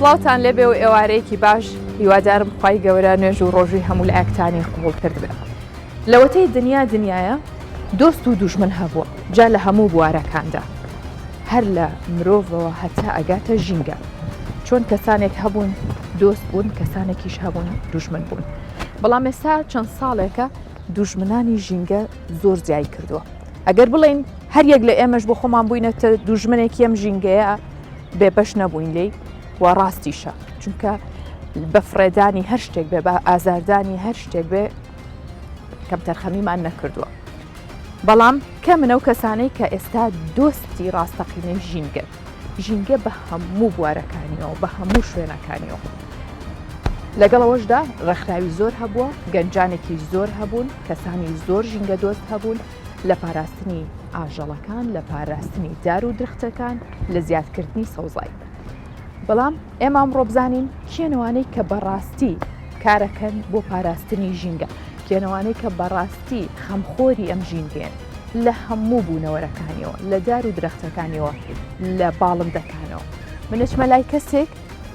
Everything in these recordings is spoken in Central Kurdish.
سڵاوتان لێبێ و ئێوارەیەکی باش هیوادارم خوای گەورە نوێژ و ڕۆژووی هەموو لایەکتانی قبوڵ کردبێ. لەوەتەی دنیا دنیایە دۆست و دوژمن هەبووە جا لە هەموو بوارەکاندا هەر لە مرۆڤەوە هەتا ئەگاتە ژینگە چۆن کەسانێک هەبوون دۆست بوون کەسانێکیش هەبوون دوژمن بوون بەڵام ئێستا چەند ساڵێکە دوژمنانی ژینگە زۆر زیای کردووە ئەگەر بڵین هەر یەک لە ئێمەش بۆ خۆمان بووینەتە دوژمنێکی ئەم ژینگەیە بێبەش نەبووین لێی و ڕاستیشە چونکە بە فڕێدانی هەر شتێک بێ بە ئازاردانی هەر شتێک بێ کەمتەرخەمیمان نەکردووە بەڵام کە منە و کەسانەی کە ئێستا دۆستی ڕاستەقینەی ژینگەن ژینگە بە هەموو بوارەکانیەوە بە هەموو شوێنەکانیەوە لەگەڵ ئەوەشدا ڕێکخراوی زۆر هەبووە گەنجانێکی زۆر هەبوون کەسانی زۆر ژینگە دۆست هەبوون لە پاراستنی ئاژەڵەکان لە پاراستنی دار و درختەکان لە زیادکردنی سەوزایی بەڵام ئێمە ئەمڕۆ بزانین کێنەوانەی کە بەڕاستی کارەکەن بۆ پاراستنی ژینگە کێنەوانەی کە بەڕاستی خەمخۆری ئەم ژینگەیەن لە هەموو بوونەوەرەکانیەوە لە دار و درەختەکانیەوە لە باڵندەکانەوە من ئەچمە لای کەسێک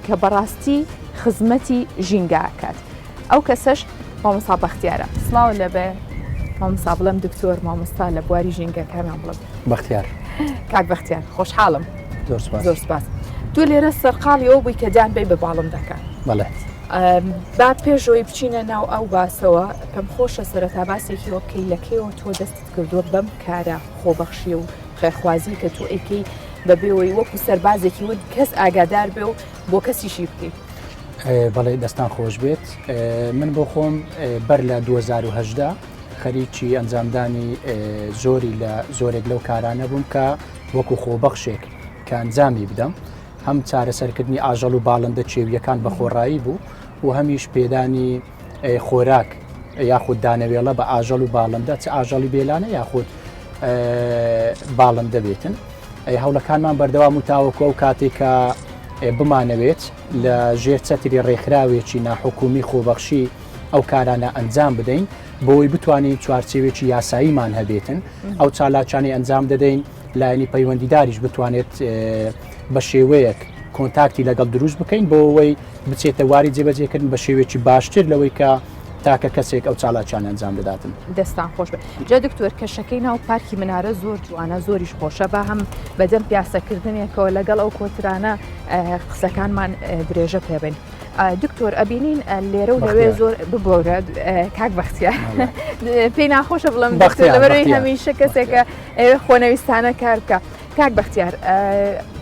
کە بەڕاستی خزمەتی ژینگە ئەکات ئەو کەسەش مامۆستا بەختیارە سڵاو لەبێ مامۆستا بڵێم دکتۆر مامۆستا لە بواری ژینگەکانمان بڵێم بەختیار کاک بەختیار خۆشحاڵم زۆر سپاس زۆر سپاس تۆ لێرە سەرقاڵی ئەو بووی کە دان بی بە باڵندەکان بەڵێ با پێشەوەی بچینە ناو ئەو باسەوە پێم خۆشە سەرەتا باسێکی وە بکەی لە کەیەوە تۆ دەستت کردووە بەم کارە خۆبەخشی و خێرخوازی کە تۆ ئەیکەی بەبێەوەی وەکو سەربازێکی ون کەس ئاگادار بێ و بۆ کەسیشی بکەیت. بەڵێ دەستان خۆش بێت من بۆ خۆم بەر لە 2010 خەریکی ئەنجامدانی زۆری لە زۆرێک لەو کارانە بووم کە وەکو خۆبەخشێک کە ئەنجامی بدەم هەم چارەسەرکردنی ئاژەڵ و باڵندە کێویەکان بە خۆڕایی بوو و هەمیش پێدانی خۆراک یاخود دانەوێڵە بە ئاژەڵ و باڵندە چ ئاژەڵی بێلانە یاخود باڵندە بێتن هەوڵەکانمان بەردەوام و تاوەکو ئەو کاتێک کە بمانەوێت لە ژێر چەتری ڕێکخراوێکی ناحکومی خۆبەخشی ئەو کارانە ئەنجام بدەین بۆی بتوانین چوارچێوێکی یاساییمان هەبێتن ئەو چالاکیانەی ئەنجام دەدەین لایەنی پەیوەندیداریش بتوانێت بە شێوەیەک کۆنتاکتی لەگەڵ دروست بکەین بۆ ئەوەی بچێتە واری جێبەجێکردن بە شێوەیەکی باشتر لەوەی کە تاکە کەسێک ئەو چالاکیانە ئەنجام دەداتن. دەستان خۆش بێت جا دکتۆر کەشەکەی ناو پارکی منارە زۆر جوانە زۆریش خۆشە با هەم بەدەم پیاسەکردنێکەوە لەگەڵ ئەو کۆترانە قسەکانمان درێژە پێبین. دکتۆر ئەبینین لێرە و لەوێ زۆر ببۆرە کاک بەختیار پێی ناخۆشە بڵم لەبەرەوەی هەمیشە کەسێکە ئەوێ خۆنەویستانە کار بکە کاک بەختیار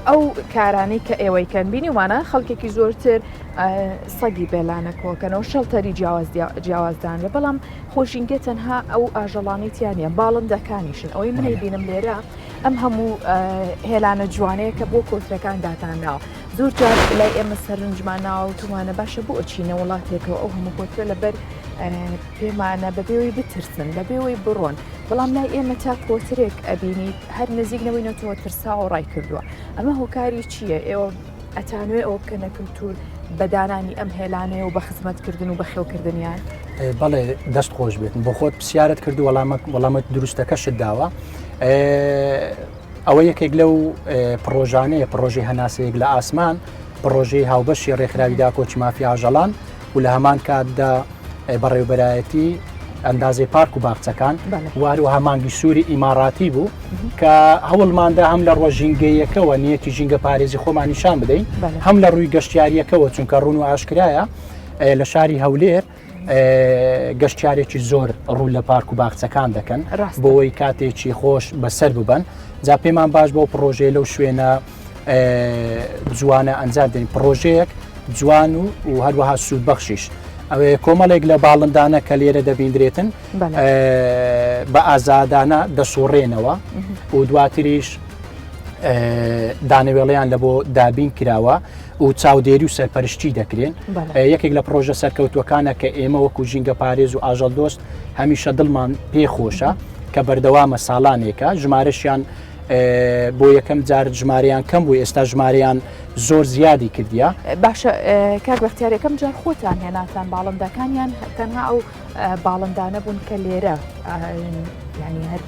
ئەو کارانەی کە ئێوەی کەن بینیومانە خەڵکێکی زۆرتر سەگی بێلانە کۆکەنەوە شەڵتەری جیاواز جیاوازدانرێ بەڵام خۆشینگە تەنها ئەو ئاژەڵانەی تیانە باڵندەکانیشن ئەوەی منەی بینم لێرە ئەم هەموو هێلانە جوانەیە کە بۆ کۆترەکان داتان ناوە زۆر جار لای ئێمە سەرنجمان ناوە و تومانە باشە بۆ ئەچینە وڵاتێکەوە ئەو هەموو کۆترە لەبەر پێمانە بەبێەوەی بترسن بەبێەوەی بڕۆن بەڵام لای ئێمە تا کۆترێک ئەبینیت هەر نزیک نەبووینەتەوە ترساوە ڕای کردووە ئەمە هۆکاری چییە ئێوە ئەتانوێ ئەوە بکەنە کلتور بە دانانی ئەم هێلانەیە و بە خزمەتکردن و بەخێوکردنیان؟ بەڵێ دەست خۆش بێت بۆ خۆت پرسیارت کرد وەڵامە وەڵامەت دروستەکەشت داوە ئەوە یەکێک لەو پڕۆژانەیە پڕۆژەی هەناسەیەک لە ئاسمان پڕۆژەی هاوبەشی ڕێکخراوی داکۆکی مافی ئاژەڵان و لە هەمان کاتدا بەڕێوبەرایەتی ئەندازەی پارک و باخچەکان واروەها مانگی سووری ئیماڕاتی بوو کە هەوڵماندا هەم لە ڕووە ژینگەیەکەوە نیەتی ژینگە پارێزی خۆمان نیشان بدەین هەم لە ڕووی گەشتیاریەکەوە چونکە ڕوون و ئاشکرایە لە شاری هەولێر گەشتیارێکی زۆر ڕوو لە پارک و باخچەکان دەکەن بۆی کاتێکی خۆش بەسەر ببن جا پێمان باش بۆ پرۆژەیە لەو شوێنە جوانە ئەنجام دەین پرۆژەیەک جوان و و هەروەها سوود بەخشیش ئەوێ کۆمەڵێک لە باڵندانە کە لێرە دەبیندرێتن بە ئازادانە دەسوڕێنەوە و دواتریش دانەوێڵیان لە بۆ دابین کراوە و چاودێری و سەرپەرشتی دەکرێن یەکێک لە پرۆژە سەرکەوتوەکانە کە ئێمە وەکو ژینگە پارێز و ئاژەڵ دۆست هەمیشە دڵمان پێخۆشە کە بەردەوامە ساڵانێکە ژمارەشیان بۆ یەکەم جار ژمارەیان کەم بوو ئێستا ژمارەیان زۆر زیادی کردیە. باشە کاک بەختیار یەکەم جار خۆتان هێناتان باڵندەکانیان تەنها ئەو باڵندانە بوون کە لێرە ینی هەر.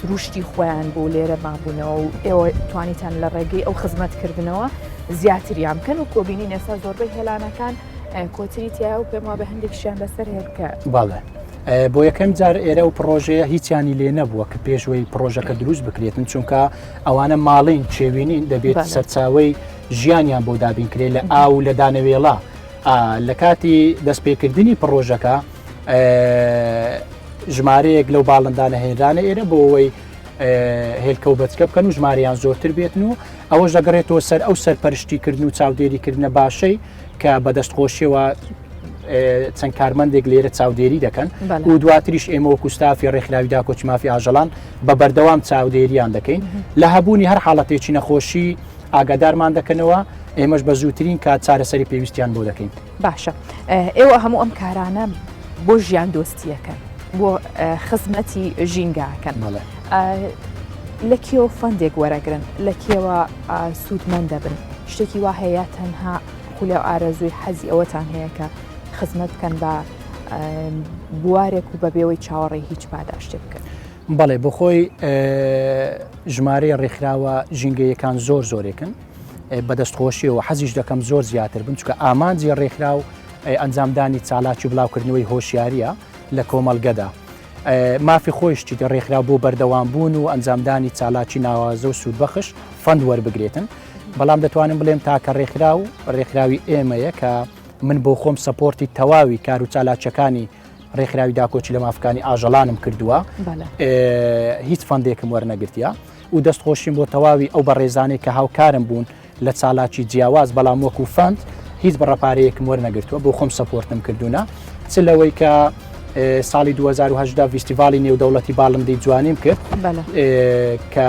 سروشتی خۆیان بوو لێرە مابوونەوە و ئێوە توانیتان لە ڕێگەی ئەو خزمەتکردنەوە زیاتریان بکەن و کۆبینی ئێستا زۆربەی هێلانەکان کۆتری تایە و پێم وابێ هەندێکشیان لەسەر هێلکە. بەڵێ بۆ یەکەم جار ئێرە و پڕۆژەیە هیچیانی لێ نەبووە کە پێشوەی پڕۆژەکە دروست بکرێتن چونکە ئەوانە ماڵین چێوینین دەبێت سەرچاوی ژیانیان بۆ دابینکرێت لە ئاو لە دانەوێڵە لە کاتی دەستپێکردنی پڕۆژەکە ژمارەیەک لەو باڵندانە هێنرانە ئێرە بۆ ئەوەی هێلکە و بەچکە بکەن و ژمارەیان زۆرتر بێتن و ئەوەش دەگەڕێتەوە سەر ئەو سەرپەرشتیکردن و چاودێریکردنە باشەی کە بەدەست خۆشیەوە چەند کارمەندێک لێرە چاودێری دەکەن و دواتریش ئێمە وەکو ستافی ڕێکخراوی داکۆکی مافی ئاژەڵان بە بەردەوام چاودێریان دەکەین لە هەبوونی هەر حاڵەتێکی نەخۆشی ئاگادارمان دەکەنەوە ئێمەش بە زووترین کات چارەسەری پێویستیان بۆ دەکەین. باشە ئێوە هەموو ئەم کارانە بۆ ژیان دۆستیەکەن بۆ خزمەتی ژینگاکەن لە کێوە fund ێک وەرەگرن لە کێوە سوودمەند دەبن شتێکی وا هەیە تەنها خولیا و ئارەزووی حەزی ئەوەتان هەیە کە خزمەت بکەن بە بوارێک و بەبێەوەی چاوەڕێی هیچ پاداشتێ بکەن. بەڵێ بۆخۆی ژمارەی ڕێکخراوە ژینگەیەکان زۆر زۆرێکن بەدەستخۆشیەوە حەزیش دەکەم زۆر زیاتر بن چکە ئامانجی ڕێکخراو ئەنجامدانی چالاکی و بڵاوکردنەوەی هۆشیاریە لە کۆمەڵگەدا. مافی خۆیشتی ڕێکخراو بۆ بەردەوام بوون و ئەنجامدانی چالاکی ناوازە و سوودبەخش fund وەربگرێتن بەڵام دەتوانم بڵێم تاکە ڕێکخراو ڕێکخراوی ئێمەیە کە من بۆ خۆم support ی تەواوی کار و چالاکیەکانی ڕێکخراوی داکۆکی لە مافەکانی ئاژەڵانم کردووە هیچ fund ێکم وەرنەگرتیە و دەستخۆشیم بۆ تەواوی ئەو بەڕێزانەی کە هاوکارم بوون لە چالاکی جیاواز بەڵام وەکو fund هیچ بڕە پارەیەکم وەرنەگرتووە بۆ خۆم support م کردوونە چ لەوەی کە ساڵی 2010 ڤیستیڤالی نێودەوڵەتی باڵندەی جوانیم کرد کە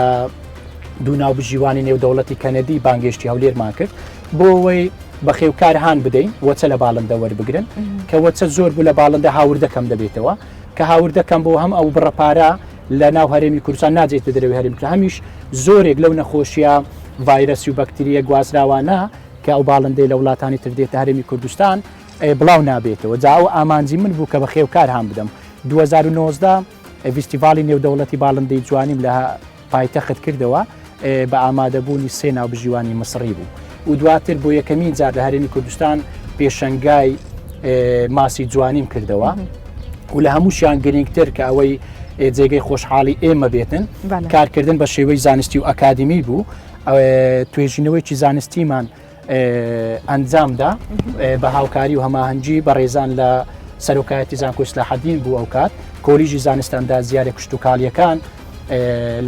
دوو ناوبژیوانی نێودەوڵەتی کەنەدی بانگێشتی هەولێرمان کرد بۆ ئەوەی بەخێوکار هان بدەین وەچە لە باڵندە وەربگرن کە وەچە زۆر بوو لە باڵندە هاوردە کەم دەبێتەوە کە هاوردە کەم بۆ هەم ئەو بڕە پارە لە ناو هەرێمی کوردستان ناجێتە دەرەوەی هەرێم کە هەمیش زۆرێک لەو نەخۆشیە ڤایرەسی و بەکتریە گوازراوانە کە ئەو باڵندەی لە وڵاتانی تر دێتە هەرێمی کوردستان بڵاو نابێتەوە جا ئەو ئامانجی من بوو کە بەخێوکار هان بدەم 2019 ڤیستیڤاڵی نێودەوڵەتی باڵندەی جوانیم لە پایتەخت کردەوە بە ئامادەبوونی سێ ناوبژیوانی میسڕی بوو و دواتر بۆ یەکەمین جار لە هەرێمی کوردستان پێشەنگای ماسی جوانیم کردەوە و لە هەمووشیان گرنگتر کە ئەوەی جێگەی خۆشحاڵی ئێمە بێتن کارکردن بە شێوەی زانستی و ئەکادمی بوو توێژینەوەیکی زانستیمان ئەنجامدا بە هاوکاری و هەماهەنگی بەڕێزان لە سەرۆکایەتی زانکۆی سلاحەدین بوو ئەوکات کۆلیژی زانست ئەندازیارە کشتتوکاڵیەکان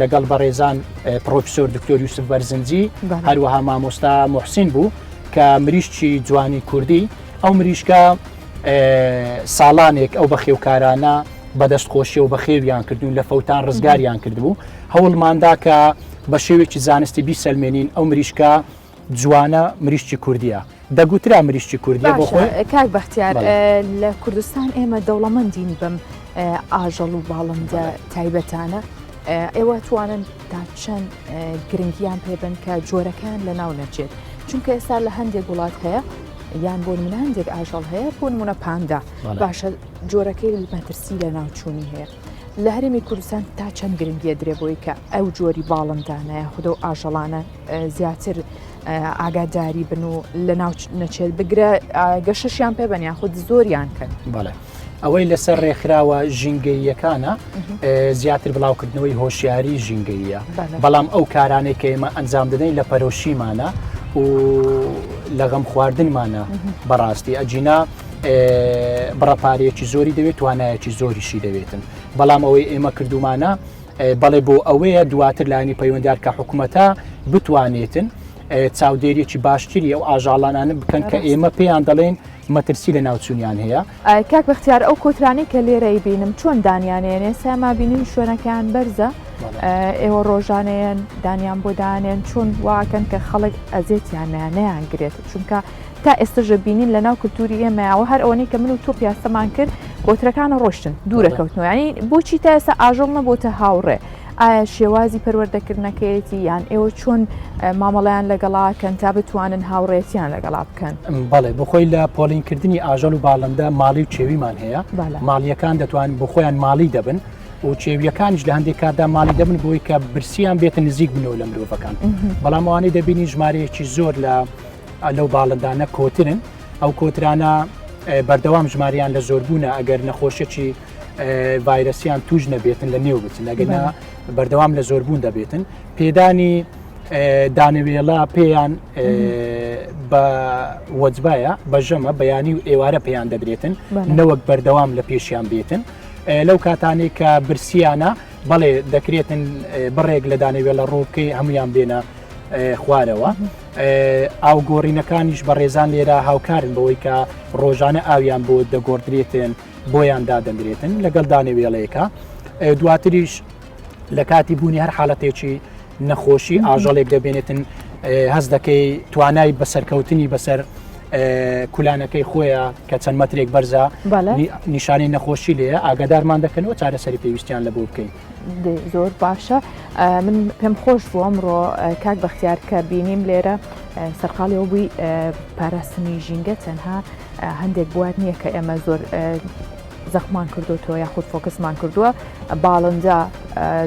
لەگەڵ بەڕێزان پرۆفیسۆر دکتۆر یوسف بەرزنجی هەروەها مامۆستا محسین بوو کە مریشکی جوانی کوردی ئەو مریشکە ساڵانێک ئەو بەخێوکارانە بەدەست خۆشی و بەخێویان کردوون لە فەوتان ڕزگاریان کردبوو هەوڵماندا کە بە شێوێکی زانستی بیسەلمێنین ئەو مریشکە جوانە مریشکی کوردیە دەگوترا مریشکی کوردیە بۆ خۆی. کاک بەختیار لە کوردستان ئێمە دەوڵەمەندین بەم ئاژەڵ و باڵندە تایبەتانە ئێوە توانن تا چەند گرنگیان پێبن کە جۆرەکان لە ناو نەچێت چونکە ئێستا لە هەندێک وڵات هەیە یان بۆ نمونە هەندێک ئاژەڵ هەیە بۆ نمونە پاندا باشە جۆرەکەی مەترسی لە ناوچوونی هەیە لە هەرێمی کوردستان تا چەند گرنگیە درێ بۆی کە ئەو جۆری باڵندانە یاخود ئەو ئاژەڵانە زیاتر ئاگاداری بن و لە ناو نەچێت بگرە گەشەشیان پێ بن یاخود زۆریان کەن. بەڵێ ئەوەی لەسەر ڕێکخراوە ژینگەییەکانە زیاتر بڵاوکردنەوەی هۆشیاری ژینگەیە بەڵام ئەو کارانەی کە ئێمە ئەنجام دەدەین لە پەرۆشیمانە و لە غەم خواردنمانە بەڕاستی ئەجینا بڕە پارەیەکی زۆری دەوێت توانایەکی زۆریشی دەوێتن بەڵام ئەوەی ئێمە کردومانە بەڵێ بۆ ئەوەیە دواتر لایەنی پەیوەندار کە حکوومەتە بتوانێتن چاودێریەکی باشتری ئەو ئاژاڵانانە بکەن کە ئێمە پێیان دەڵێن مەترسی لە ناوچوونیان هەیە. کاک بەختیار ئەو کۆترانەی کە لێرەی بینم چۆن دانیانێنێ سا ما بینین شوێنەکەیان بەرزە ئێوە ڕۆژانەیەن دانیان بۆ دانێن چۆن واکەن کە خەڵک ئەزێتیان نیان گرێت چونکە تا ئێستەش بینین لە ناو کلتوری ئێمەیە هەر ئەوەنەی کە من و تۆ پیاسەمان کرد کۆترەکانە ڕۆشتن دوورە کەوتنەوە ینی بۆچی تا ئێستا ئاژەڵ نەبۆتە هاوڕێ ئایا شێوازی پەروەردەکردنەکەیەتی یان ئێوە چۆن مامەڵیان لەگەڵا کەن تا بتوانن هاوڕێتیان لەگەڵا بکەن؟ بەڵێ بۆخۆی لە پۆلینکردنی ئاژەڵ و باڵندە ماڵی و چێویمان هەیە ماڵیەکان دەتوان بۆ خۆیان ماڵی دەبن. و چێویەکانیش لە هەندێک کاتدا ماڵی دەبن بۆی کە برسیان بێتە نزیک بنەوە لە مرۆڤەکان بەڵام ئەوانەی دەبینی ژمارەیەکی زۆر لە لەو باڵندانە کۆترن ئەو کۆترانە بەردەوام ژماریان لە زۆربوونە ئەگەر نەخۆشیی ڤایرەسیان توش نەبێتن لە نێو بچن ئەگەنا بەردەوام لە زۆربوون دەبێتن پێدانی دانەوێڵە پێیان بە وەجبایە بە ژەمە بەیانی و ئێوارە پێیان دەدرێتن نەوەک بەردەوام لە پێشیان بێتن لەو کاتانەی کە برسیانە بەڵێ دەکرێتن بڕێک لە دانەوێڵە ڕووبکەی هەمویان بێنە خوارەوە. ئاوگۆڕینەکانیش بەڕێزان لێرە هاوکارن بەوەی کە ڕۆژانە ئاویان بۆ دەگۆڕدرێتن بۆیان دادەندرێتن لەگەڵ دانەوێڵەیەەکە دواتریش لە کاتی بوونی هەر حاڵەتێکی نەخۆشی ئاژەڵێک دەبێنێتن هەست دەکەی توانای بەسەرکەوتنی بەسەر کولانەکەی خۆیە کە چەند مەترێک بەرزە نیشانەی نەخۆشی لێە ئاگادارمان دەکەنەوە چارەسەری پێویستیان لە بۆ بکەین. زۆر باشە من پێم خۆش بوو ئەمڕۆ کاک بەختیار کە بینیم لێرە سەرقاڵیەوە بووی پاراستنی ژینگە تەنها هەندێک بوار نییە کە ئێمە زۆر زەخمان کردوتەوە یاخود فۆکسمان کردووە باڵندە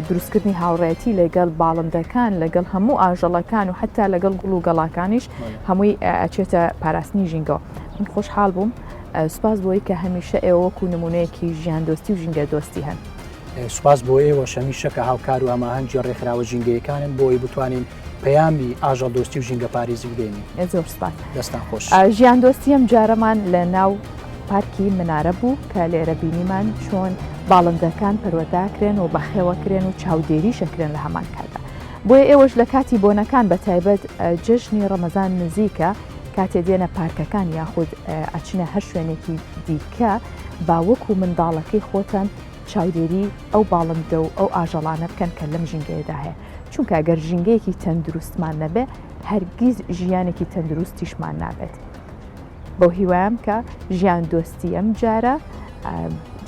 دروستکردنی هاوڕێتی لەگەڵ باڵندەکان لەگەڵ هەموو ئاژەڵەکان و حتا لەگەڵ گوڵ و گەڵاکانیش هەمووی ئەچێتە پاراستنی ژینگەوە من خۆشحاڵ بووم سوپاس بۆی کە هەمیشە ئێوە وەکو نمونەیەکی ژیان دۆستی و ژینگە دۆستی هەن. سوپاس بۆ ئێوەش هەمیشە کە هاوکار و هەماهەنگی ڕێکخراوە ژینگەیەکانن بۆ ئەوەی بتوانین پەیامی ئاژەڵدۆستی و ژینگەپارێزی بگەیەنین. زۆر سوپاس. دەستان خۆش. ژیاندۆستی ئەم جارەمان لە ناو پارکی منارە بوو کە لێرە بینیمان چۆن باڵندەکان پەروەردەکرێن و بەخێوەکرێن و چاودێریش ئەکرێن لە هەمان کاتدا. بۆیە ئێوەش لە کاتی بۆنەکان بە تایبەت جەژنی ڕەمەزان نزیکە کاتێ دێنە پارکەکان یاخود ئەچنە هەر شوێنێکی دیکە با وەکو منداڵەکەی خۆتان چاودێری ئەو باڵندە و ئەو ئاژەڵانە بکەن کە لەم ژینگەیەدا هەیە چونکە گەر ژینگەیەکی تەندروستمان نەبێ هەرگیز ژیانێکی تەندروستیشمان نابێت. بەو هیوایەم کە ژیان دۆستی ئەم جارە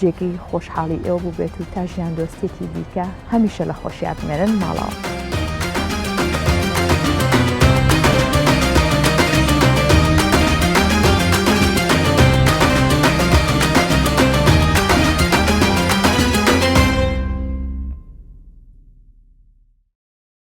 جێگەی خۆشحاڵی ئێوە بووبێت و تا ژیان دۆستێکی دیکە هەمیشە لە خۆشیان بمێنن ماڵەوە.